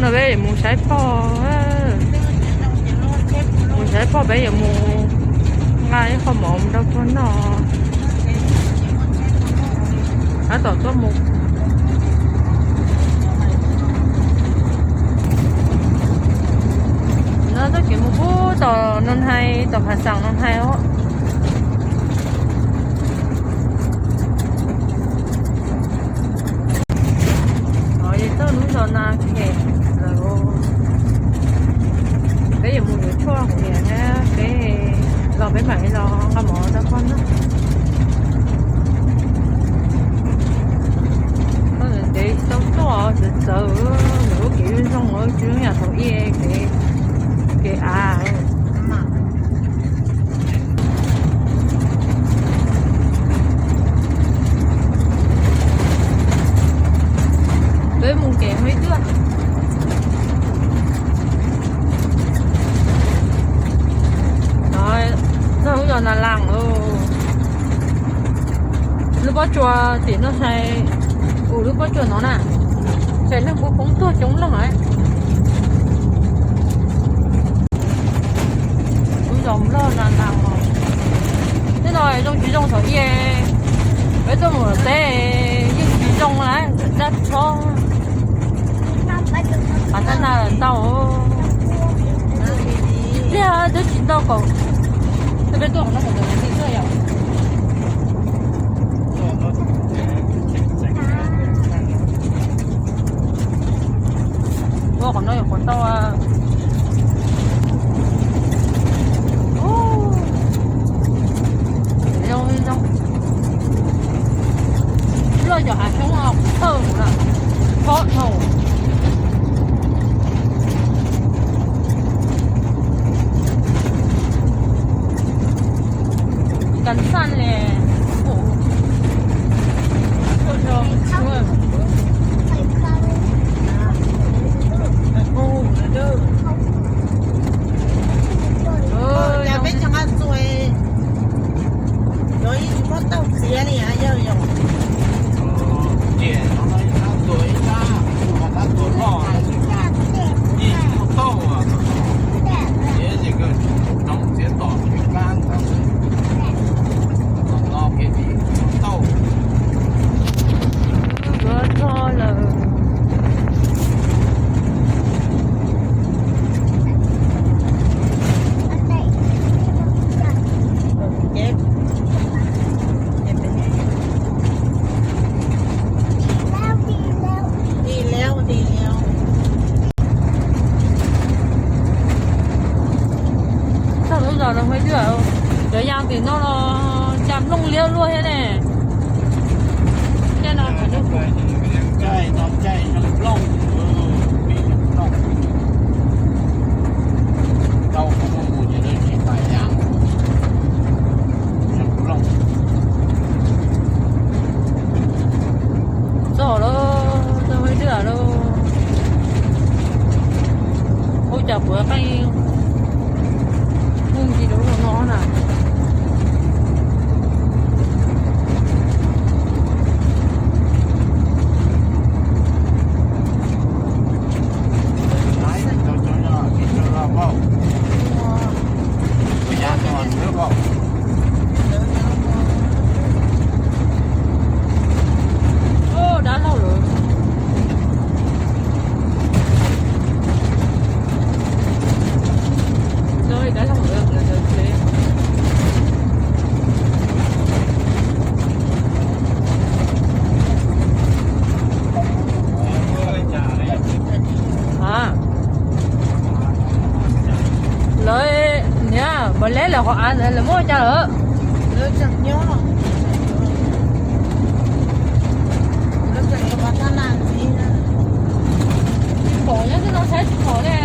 Peb yuav mus saib pog, mus saib pog peb yuav mus nqa ib qho mov mus rau pog noj. Tab tom tuaj mus. No txoj kev mus pub tom Noo Hais, tom phav xeem Noo Hais os. Txog lub zos Na Khem lawm. Peb yuav mus yuav tshuaj kuv niam thiab peb los peb mam li los nqa mov rau pog noj. Koj ntev tsis tau tuaj txawv txawv, lub kev zoo zoo tsis zoo yam thaum ub kev, kev av. Peb mus kev hauv ib twg. Txog lub zos Na Las lawm. Lub pob tsuas tim no sai, ua lub pob tsuas no na, sai neeg poob poob tuag coob leej lawm. Lub zos loj Na Las os. Tej no zoo tsis zoo thaum ub, peb tuaj mus teb yeej tsis zoo lawm, dab tsho. Qhov thab na ntau, ib pliag twb tsis ntau kaum. Peb tuaj qhov no kaum tawm ntawd yom. Ua qhov no yuav qhuav tau. Zoo li zoo. Luaj cov hav xyoob thawj mus lawm, pob dhau. Kas xaj le. Cas peb tsis nqa txuas, yuav ib tsis muab tauj txiav li yog yog. Ces no tab txuas ib sab, tab txuas loj, ib tsis muab tauj, txiav ces kawg tsoov txiav tom ib sab ntawd, tom no kev dim tauj. Yuav txog lawm. Txog lub zos no, cov yas tim no los cas nplooj liab luaj thiab ne. Caij no, caij no nplooj, nplooj. Tau mus ces lawv tsis pais yas nplooj. Txog lawm, txog Huab Cua lawm. Ua cas puav qeej mus nti lub no na. Dab laug lawm. Lawv niam, Maiv Leb lawv qhov av ntawd lawv muab ua cas lawm? Tsis pom, nyob tej no saib tsis pom li.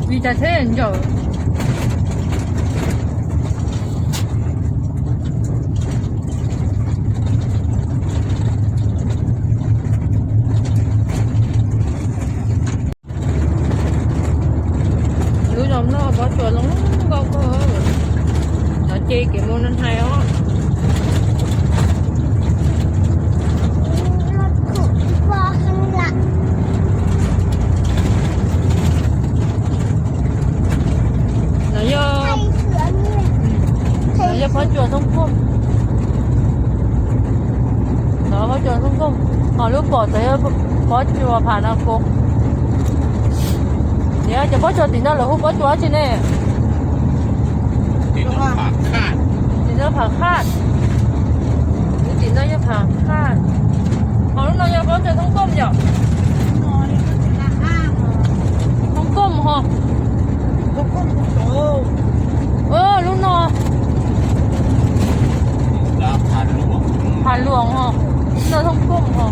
Vim cas tsheb ncaws. Lub zos no pob tsuas zoo nkauj kawg, cov Ces kev mus no hais os. No yog, no yog pob tsuas Thoob Koj. No pob tsuas Thoob Koj, ho lub pom txawm yog pob tsuas Pham Nas Kos. Niam, cov pob tsuas tim no lawv hu pob tsuas dab tsi ne? Tim no Pham Khaj. Lub tim no yog Pham Khaj. Ho lub no yog pob tsuas Thoob Koj yom? Thoob Koj ho. Lub no Pham Luas ho. Lub no Thoob Koj ho.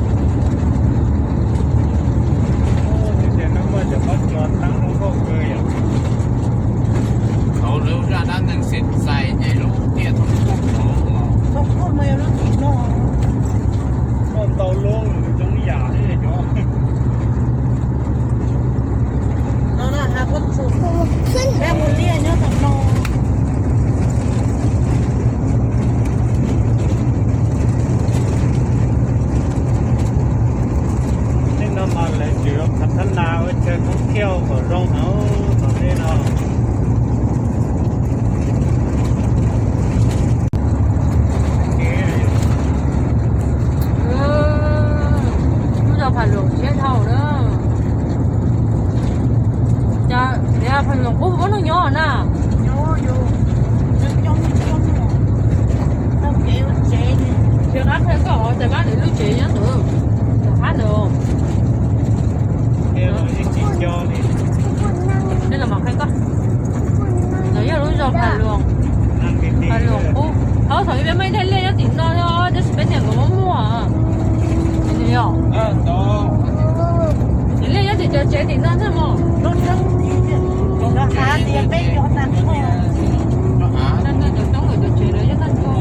Thaum lawv zaj dab neeg xia xais ces lub tiaj Thoob Koj no. Thoob Koj no yog lub tim no. Koj ntau lub zoo yam li cov. No na, ha, koj tsum, koj mus liaj nyob tom no. Tej no mas lawv tseem khav thab nas ua chaw thoob thiauj kom zoo heev tom tej no. Lub zos Pham Luas siab dhau na. Cas Pham Luas qub muaj neeg nyob na? Tsis qab qhia koj, cas pab nws lub tsev nyob ntawd, tom qab ntawd. Tej los mam qhia koj. Ntawd yog lub zos Pham Luas, Pham Luas qub. Thaum ib pliag muaj ib thaj liaj nyob tim no, tab sis peb tias nkawd muaj muaj. Tim liaj nyob tim cov tsev tim no thiab mog. Tag nrho cov roob cov tsev lawv yog tag nrho.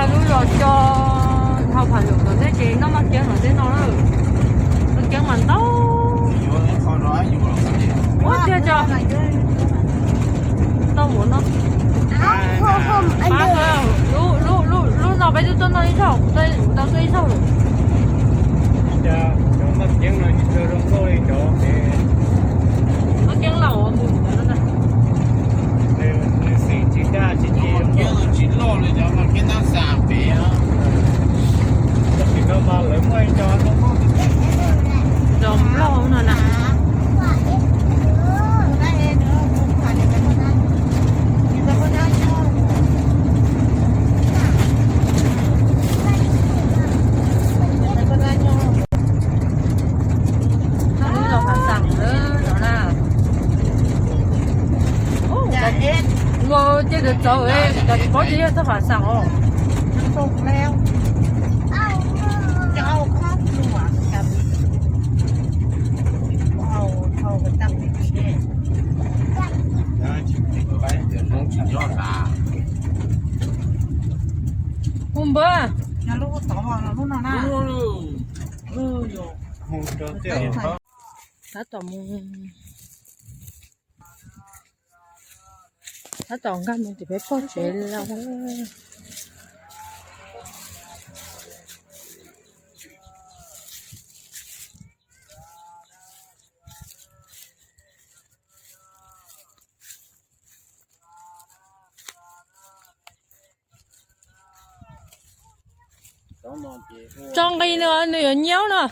Lub zos Co, thaum Pham Luas tom tej ces noj maj kiab no tej no lawm. Maj kiab mas ntau. Ua tiag tso. Tau mus no. Lub no peb twb tuaj noj ib zaug, kuv tau tuaj ib zaug lawm. Maj kiab laus mus. Nws xim tsis daj tsis ci. Tsis loj li cov maj kiab nab xas pem. Tam sim no mas lawv muaj ib co zoo nplog no na. Lub zos Pham Xas lawm no na. Ua ces txawv txawv, cas tsis paub ces yog txoj Pham Xas os. Hu npawg. Tab tom mus, tab tom nkag mus tim peb pog tsev lawm. Tso nqi nws, nws yuav nyiab na.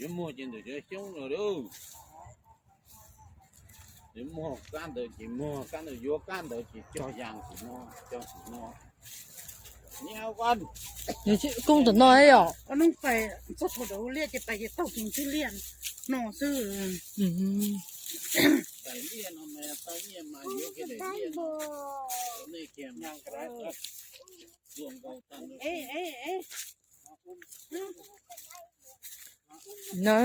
Yuav muag ces ntawm cov xyoob no, yuav muag kab ntawd ces muag kab ntawd, yuav kab ntawd ces cog yas tim no, cog tim no. Koob tom no yom. Txog thaum dawm liaj ces pais ces taug tus ntxwb liaj no xwb. Na.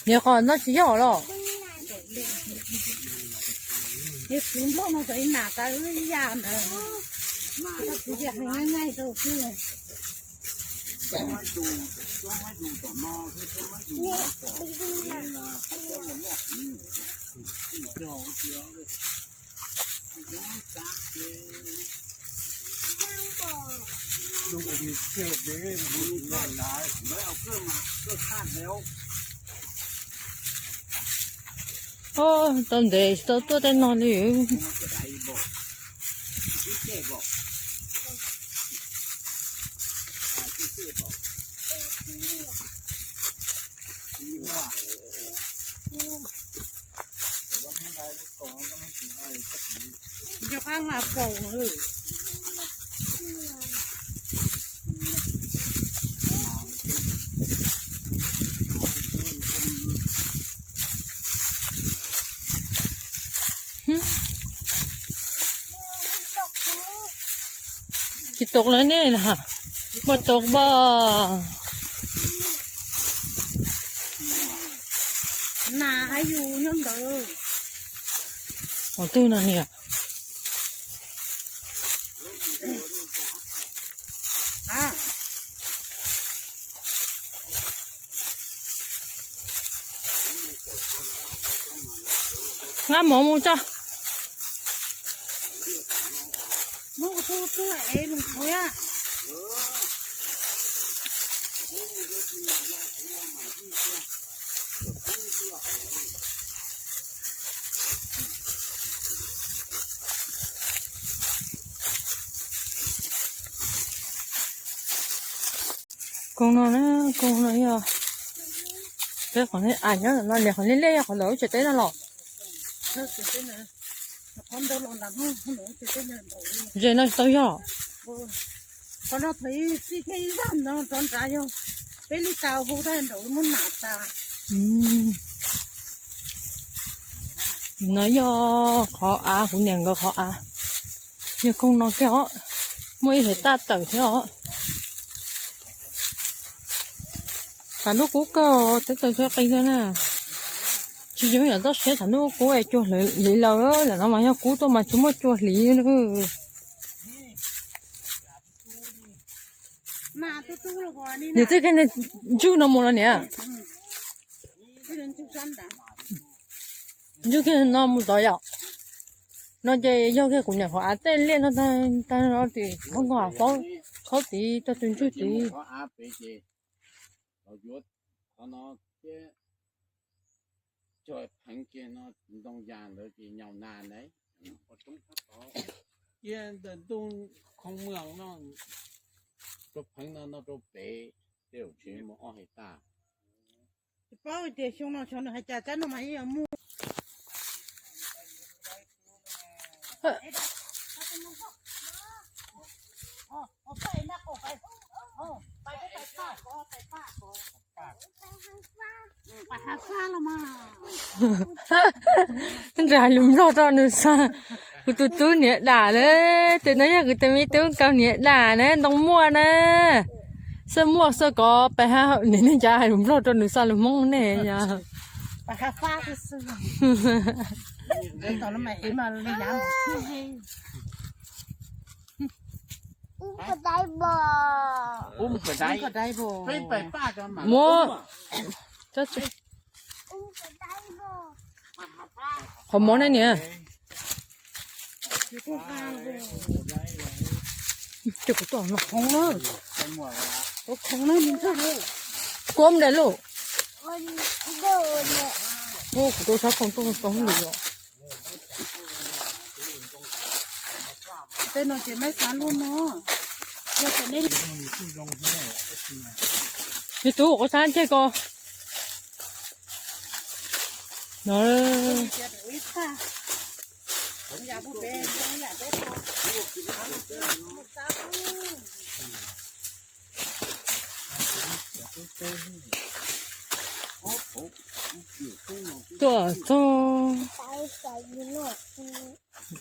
Niam qhov no tsis yog los. Yog kwv nplooj no cov ib nam tas wb ib yam ntawd. Kuv tias heev nqaij rau xwb. Tau ntev tsis tau tuaj tej no li. Tsis tau lawm ne, muaj tau npaj. Nas hais yus nyob ntawd. Ua twg no niam? Nqa mov mus tso. Koog no na, koog no yog peb qhov a nyob no, niam qhov liaj liaj yog qhov ntawm lub tsev teb no los? Ze no tsis tau yog. Qhov no thaum ib txij thiab ib zaj no rov nrad yog peb li tas hu tag nraud muab nam tas. No yog qhov av, kuv niam nkawd qhov av. Yog koog no kiag os, muaj ib hais taj tawm thiab os. Tshav ntuj kub kawg, teb chaws txhua qis kawg na. Tsis zoo yam toj siab tshav ntuj kub es cua hliv laws, lam no mas yog kub tuaj mas tsis muaj cua hliv. Niam txij kiag ntswg no mus los niam? Ntswg kiag no mus tod yom? No ces yog kiag kuv niam qhov av tej liaj no tag, tag no tim qhov nkoj av faub, khaub tid tau tus ntswg tid. Cia ntawm ntuj khoo mw no, rau pheev no no rau pem, tej zaum tsis mus ob hais taj. Tsis paub tias xyoo no xyov nws hais cas, tsab no mas yeej yuav muaj. Nrog hais lus Nplog rau nws xav. Kuv tus tub niam dam lawm, tus no yog kuv tus me tub nkaus niam dam na, ntoo muaj na. Xwb muaj xwb kov pais hab, niam nej ncav hais lus Nplog rau nws xav lus Hmoob ne yog. Muab, qhov mov ne niam. Ces kuv tos no khoov na, khoov na, kuv mus dai lauj. Kuv tus sab khoom tuaj tau lwm os. Tej no ces maiv xav luaj no. Yog tias nej, me tub, kuv xav ceg ko. No. Tuaj txog,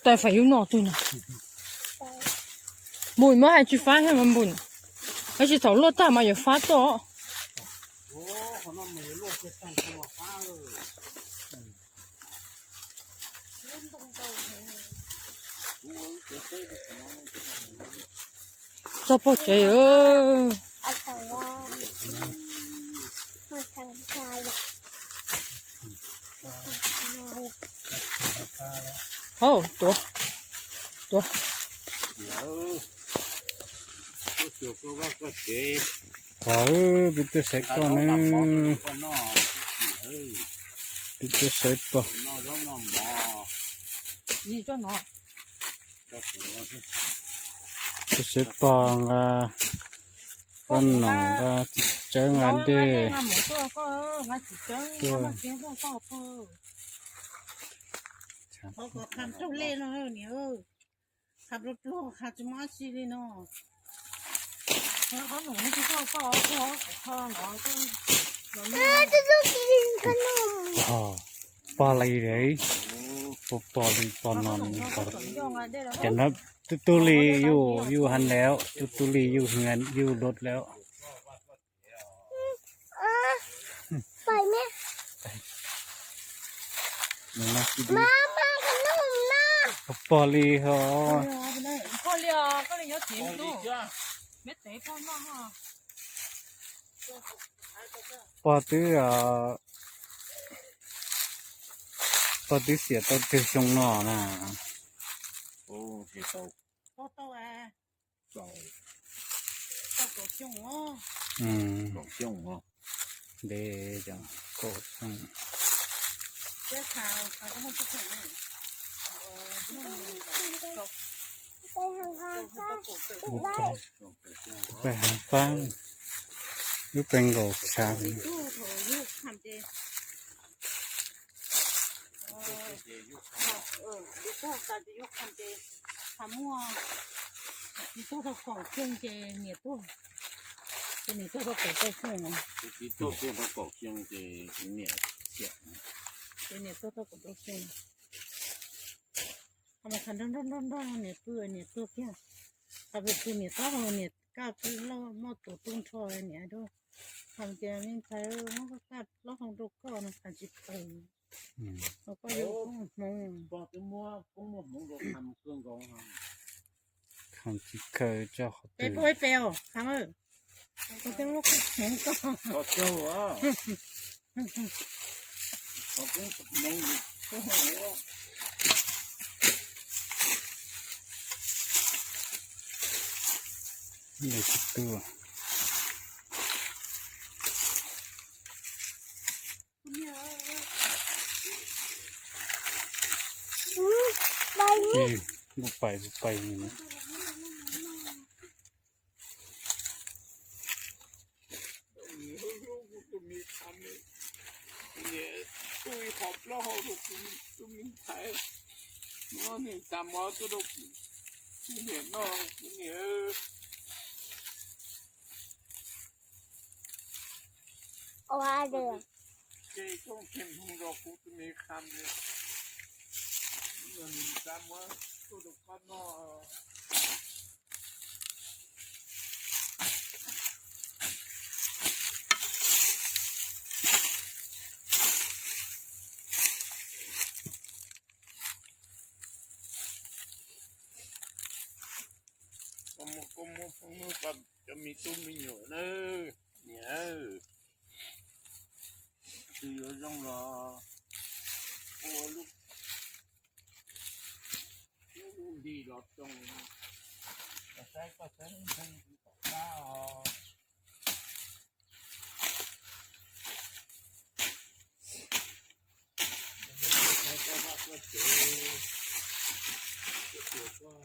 tais fais yub noj twg no. Npus muab hais tsis fab thiab mas npus, tab sis thaum luaj tag mas yuav fab tuaj. Txog pog tsev. Hau, tuav, tuav. Qhov peb tuaj saib koj ne, peb tuaj saib pog, tuaj saib pog nqa, koj nom nqa txiv tsawb nqa dej tuaj. Pog li, pog li, pog no, cov no tu tu li yuj, yuj heev lawm, tu tu li yuj heev, yuj loj lawm. Pog li ho. Pog twb, pog twb xiam tau twg xyoo no na? Ntev, kaum xyoo. Peb heev fab, lub peb nkaus xya. Tsis tuaj tau kaum xyoo ces niam tuaj, ces niam tuaj tau kaum rau xyoo, ces niam tuaj tau kaum rau xyoo. Ho mas khav nrog nrog nrog nrog niam pw niam tuag kiag. Khav pem pw niam taub hau niam kaj pw loj muaj tus tub nrho niam rau. Khav tias me ntxhais muab koj kaj plaub hau rau koj no khav tsis khaws. Koj yuav koob hmoov. Khav tsis khaws tso qhov twg. Peb peb os, khav, koj twb muab koob hmoov koj. Tsis tuaj. Ib lub pais lub pais. Niam tu ib qho plaub hau rau kuv tus me ntxhais, muab niag txaj muag tuaj rau kuv niam noj, kuv niam. Ces koj nqhis hmoov rau kuv tus me qha, niag txaj muag tuaj rau koj noj. Koj muab, koj muab phooj ywg cov me tub me nyuam na, niam, twb yuav zoo los ua lub, lub nti los tsoo, los saib koj sab ntseeg tom qab os. Saib koj vaj koj tsev, koj tuag koj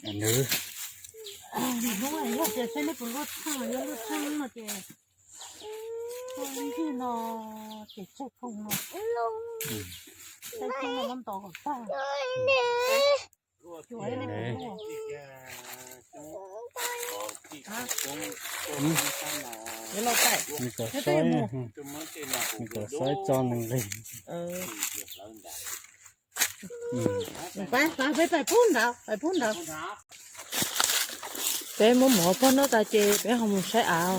Nws, yog tias saib nej puas luaj tshaj, yog luaj tshaj no ces ua ib ncig no ces tsheej khoom no, saib xyoob no muab ntaus kom tag. Cuam nej puas luaj. Nws kom saib, nws kom saib txog nws nqis. Peb pais pub ntawd, pais pub ntawd. Peb muab mov pog noj tas ces peb ho mus saib av.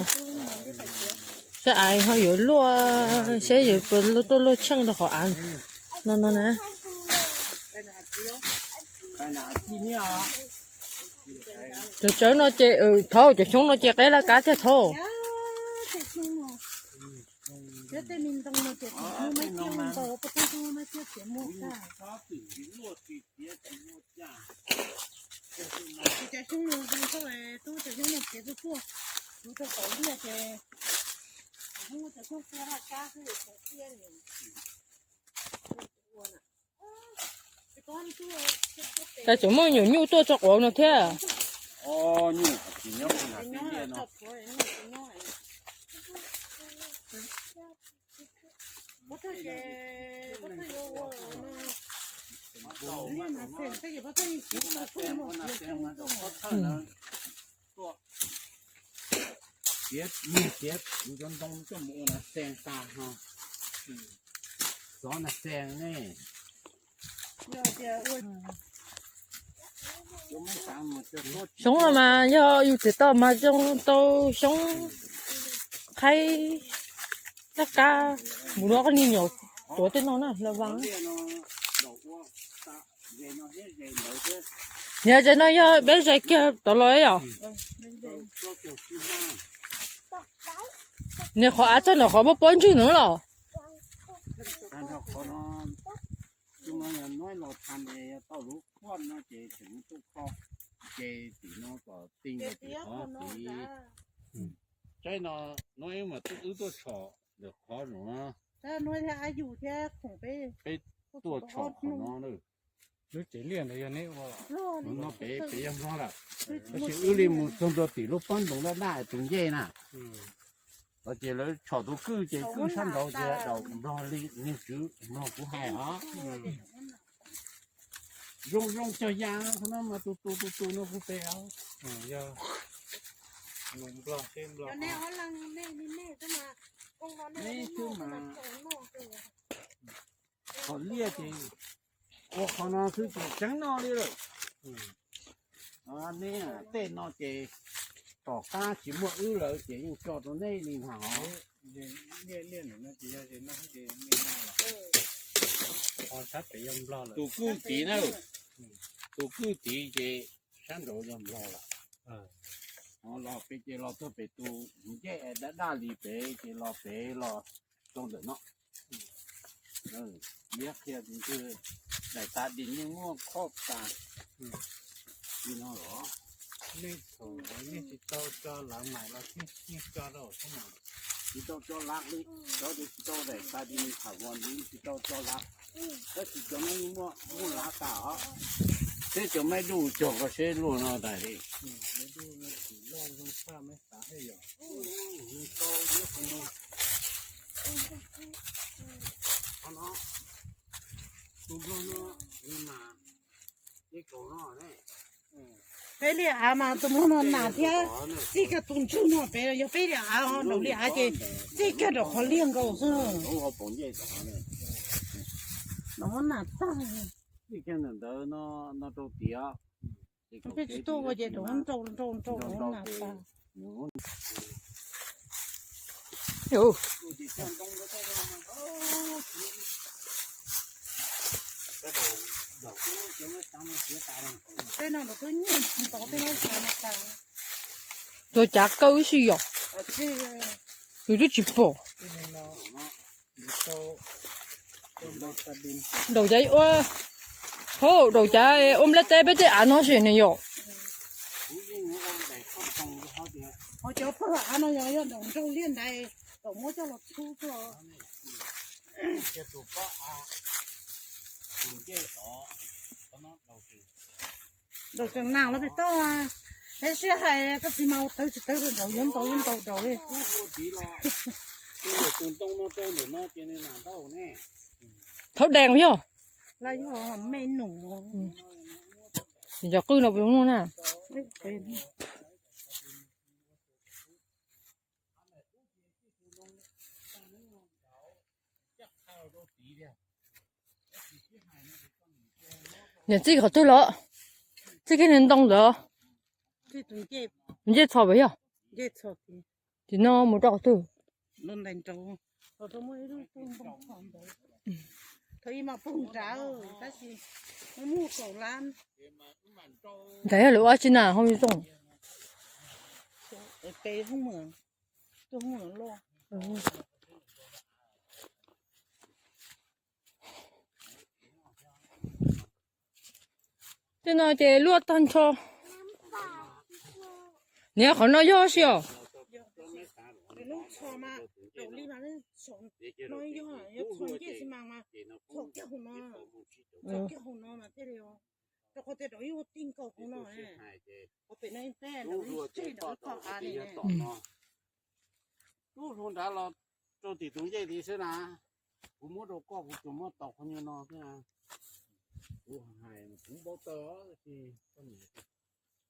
Saib av ho yuav luaj, saib yuav puas tuaj luaj tsheej rau qhov av no no na. Cov tsawb no ces, thauj cov xyoob no ces qeb laj kab thiaj thauj. Cas tseem muaj nyuam nyuj tuaj tso quav no thiab. Tiav, niag tiav kuv cov ntoo coj mus ua nas xees tas ho. Xov nas xees ne. Xyoob no mas yog yus txiv tau mas zoo tau xyoob qhaib laj kab mus rau qhov niag nyuam tuav tej no na los vas. Niag zais no yog peb zais kiag tod los yom? Niag qhov av txog ntawm qhov pob pob ntswg no los? Saib no, no wb mas wb tuaj tshom ntawm qhov no. Peb tuaj tshom qhov no na. Lub tsev liaj ntawd yog neb ua los? No pem, pem yog Nplog lawm. Tab sis wb li mus txog ntua tim lub pob ntoo daj daj tus ncej na. Los ces lawv tshom tus kwj ces kwj sab nraud ces daus Nplog li, niag tswv Nplog kuv hais os. Zoo zoo cog ya, qhov no mas tus tus tus tus no kuv pem os. Neb xwb mas, qhov liaj ces ua qhov no xwb ces tseeb no li lawm. Neb tej no ces tom qab tsis muaj wb lawm ces yeej tso rau neb li ntag os. Tus kwj tid na, tus kwj tid ces sab nraud yog Nplog lawm. Los pem ces los txog pem tus ncej daj daj li pem ces los pem los rau ntawm no. Liab qhia daim tas dim yeej muaj khob tas li no los. Nej thaum nej tsis tau tso lav mais los yeej tso rau xwb mas. Tsis tau tso lav li, cov tsis tau daim tas dim tham vos ntxiv tsis tau tso lav. Tab sis cov no yeej muaj, muaj lav tas os. Seb cov maib duj cog koj seb luaj no tas li. Peb liaj av mas tus mloog no nas thiab, txij kiag tus ntsug no pem yog peb liaj av, nraum liaj av ces txij kiag nraum qhov liaj nkaus xwb. Nov nas tag. Peb tsis tuaj ua ces nrau nrau nrau nas tag. Tej no los twb nyiag tsis tau tej no xav no tas. Tuag cav kawg ib si yom. Yus twb tsis pom. Daus cav ua, hauv daus cav ua nplaj teb peb tej av no sim ne yom. Ho cov pawg av no yog yog daus nraug liaj ntais, daus muab coj los txhub coj. Daus tseem nas los pem toj, peb sib hais koj txiv mas tawv tsis tawv, daus yuav ntau yuav ntau daus li. Thaub dees yog. Yog qwj no puas zoo na? Niam txij qhov twg los? Txij kiag niag ntoo ntawd. Ncej txhos pem yog? Tim no mus rau qhov twg? Nrad yog lawv ua tsi na hauv zoo? Tej no ces luaj tag nrho. Niam, qhov no yog si os? Tub hluas nrad los rau tim tus ncej tid xwb na. Kuv muab rau koj, kuv tsuas muab tau qhov nyuag no xwb na. Kuv hais kuv npau taws,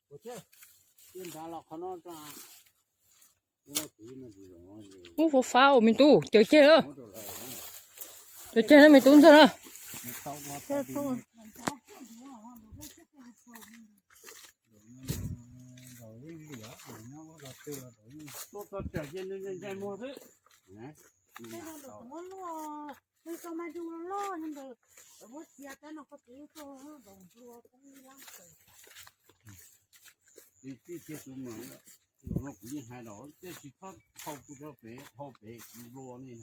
ua thiab, nrad los qhov no. Ub, fav fav ua me tub, cawm ceg lawm. Cawm ceg lawm me tub ntxawg na. Kuv yeej hais los tiam sis txhob thau kuv rau pem, hau pem kuv lua ne.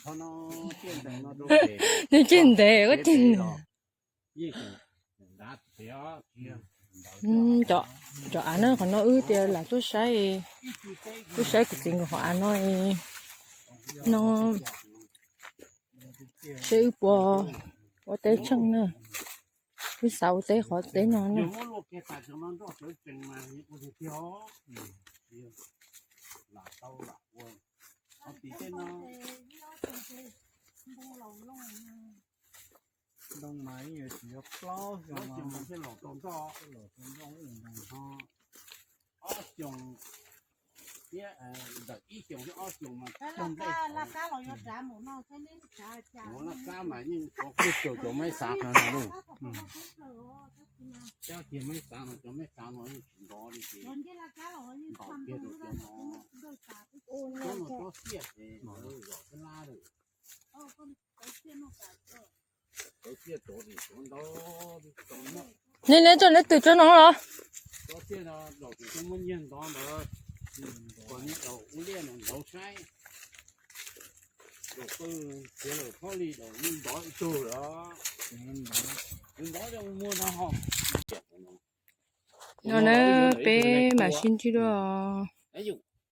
Qhov no, nws ceg ntev, ua ceg ntev. Cov av no, qhov no wb tias lam tuaj saib, tuaj saib kuv txiv nkawd qhov av no, no seb wb puas ua teb tsheej na. Wb xav ua teb qhov teb no na. Ntoo mas yeej yuav tsis yog plaub xyoo mas thiaj los tau nroj. Ob xyoos thiab, ntawm ib xyoos thiab ob xyoos mas. Ua laj kab mas yeej cov kuj cov maib xav no na. Cab kiag maib xav no, cov maib xav no yeej tsis nrov li ces ntaus kiag rau cov no. Cov no tsob xiaj ces lawv zom xab lab lawm. Nej, nej tso nej twm tso no los? No na, peb mam sib ntsib dua.